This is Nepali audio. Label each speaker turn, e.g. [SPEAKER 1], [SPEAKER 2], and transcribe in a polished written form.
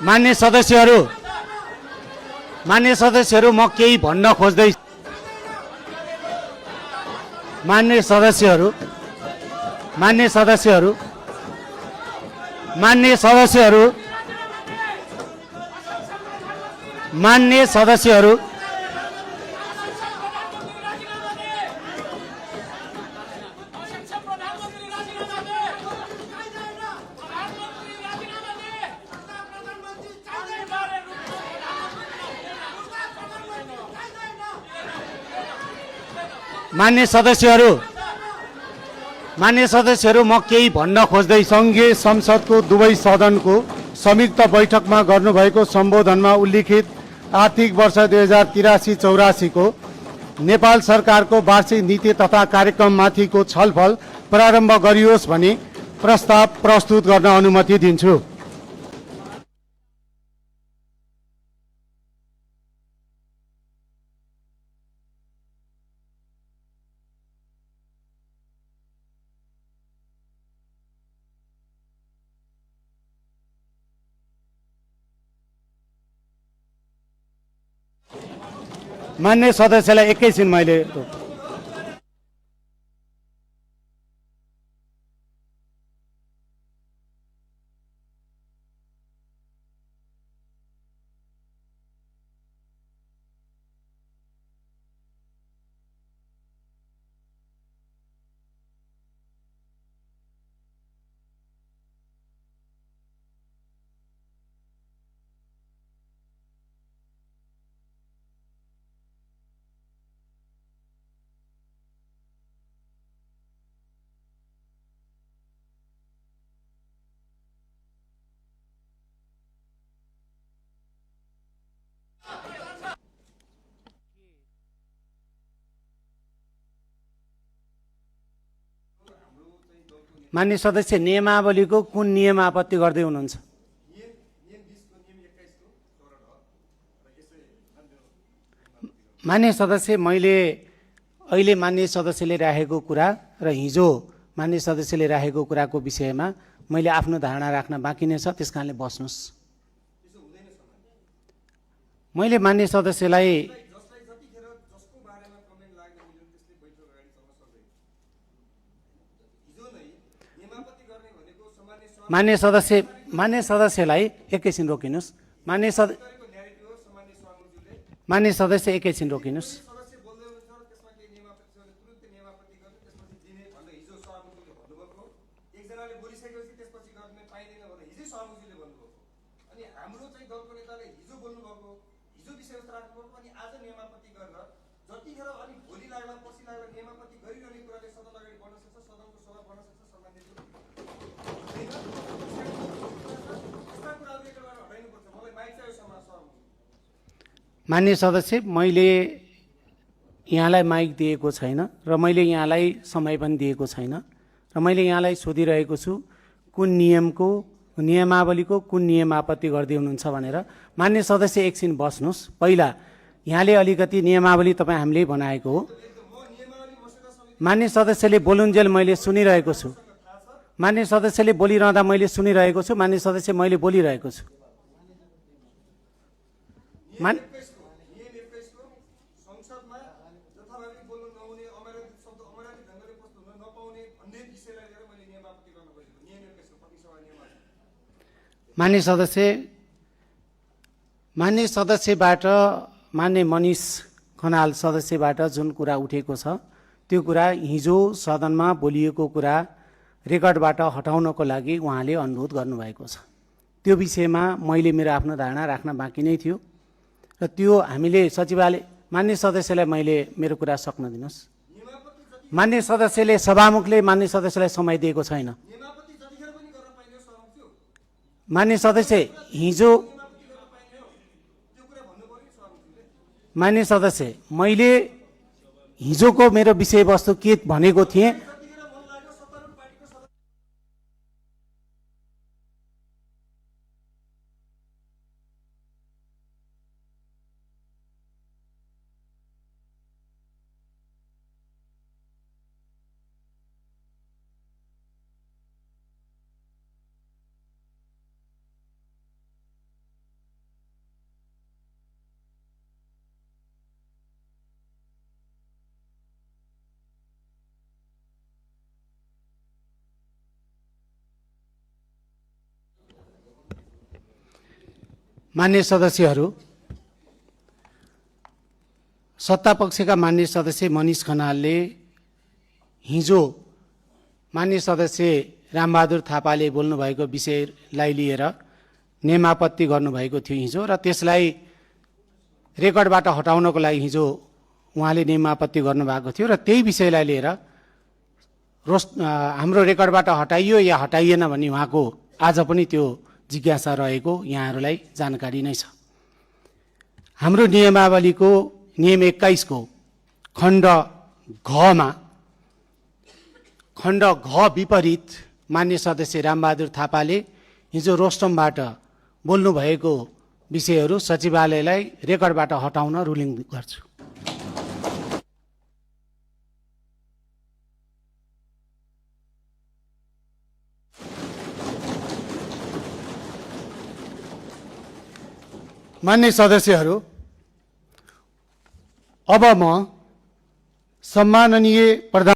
[SPEAKER 1] मान्य सदस्यहरू म केही भन्न खोज्दै मान्य सदस्यहरू म केही भन्न खोज्दै सङ्घीय संसदको दुवै सदनको संयुक्त बैठकमा गर्नुभएको सम्बोधनमा उल्लिखित आर्थिक वर्ष 2083-84 को नेपाल सरकारको वार्षिक नीति तथा कार्यक्रममाथिको छलफल प्रारम्भ गरियोस् भनी प्रस्ताव प्रस्तुत गर्न अनुमति दिन्छु। मान्य सदस्यलाई एकैछिन मैले मान्य सदस्य नियमावलीको कुन नियम आपत्ति गर्दै हुनुहुन्छ? मान्य सदस्य, मैले अहिले मान्य सदस्यले राखेको कुरा र हिजो मान्य सदस्यले राखेको कुराको विषयमा मैले आफ्नो धारणा राख्न बाँकी नै छ, त्यसकारणले बस्नुहोस्। मैले मान्य सदस्यलाई मान्य सदस्यलाई एकैछिन रोकिनुहोस्। मान्य सदस्य एकैछिन रोकिनुहोस्। मान्य सदस्य, मैले यहाँलाई माइक दिएको छैन र मैले यहाँलाई समय पनि दिएको छैन र मैले यहाँलाई सोधिरहेको छु कुन नियमावलीको कुन नियम आपत्ति गर्दै हुनुहुन्छ भनेर। मान्य सदस्य एकछिन बस्नुहोस्। पहिला यहाँले अलिकति नियमावली तपाईँ हामीले बनाएको हो। मान्य सदस्यले बोलुन्जेल मैले सुनिरहेको छु। मान्य सदस्यले बोलिरहँदा मैले सुनिरहेको छु। मान्य सदस्य, मैले बोलिरहेको छु। मान्य सदस्यबाट मान्य मनिष खनाल सदस्यबाट जुन कुरा उठेको छ त्यो कुरा हिजो सदनमा बोलिएको कुरा रेकर्डबाट हटाउनको लागि उहाँले अनुरोध गर्नुभएको छ। त्यो विषयमा मैले मेरो आफ्नो धारणा राख्न बाँकी नै थियो र त्यो हामीले सचिवालय मान्य सदस्यलाई मैले मेरो कुरा सक्न दिनुहोस्। मान्य सदस्यले सभामुखले मान्य सदस्यलाई समय दिएको छैन। मान्य सदस्य, हिजो मान्य सदस्य, मैले हिजोको मेरो विषयवस्तु के भनेको थिएँ मान्य सदस्यहरू, सत्तापक्षका मान्य सदस्य मनिष खनालले हिजो मान्य सदस्य रामबहादुर थापाले बोल्नुभएको विषयलाई लिएर नेमापत्ति गर्नुभएको थियो हिजो, र त्यसलाई रेकर्डबाट हटाउनको लागि हिजो उहाँले नेमापत्ति गर्नुभएको थियो, र त्यही विषयलाई लिएर हाम्रो रेकर्डबाट हटाइयो या हटाइएन भन्ने उहाँको आज पनि त्यो जिज्ञासा रहेको यहाँहरूलाई जानकारी नै छ। हाम्रो नियमावलीको नियम 21 को खण्ड घ विपरीत मान्य सदस्य रामबहादुर थापाले हिजो रोस्टमबाट बोल्नुभएको विषयहरू सचिवालयलाई रेकर्डबाट हटाउन रुलिङ गर्छु। मान्य सदस्यहरू, अब म सम्माननीय प्रधान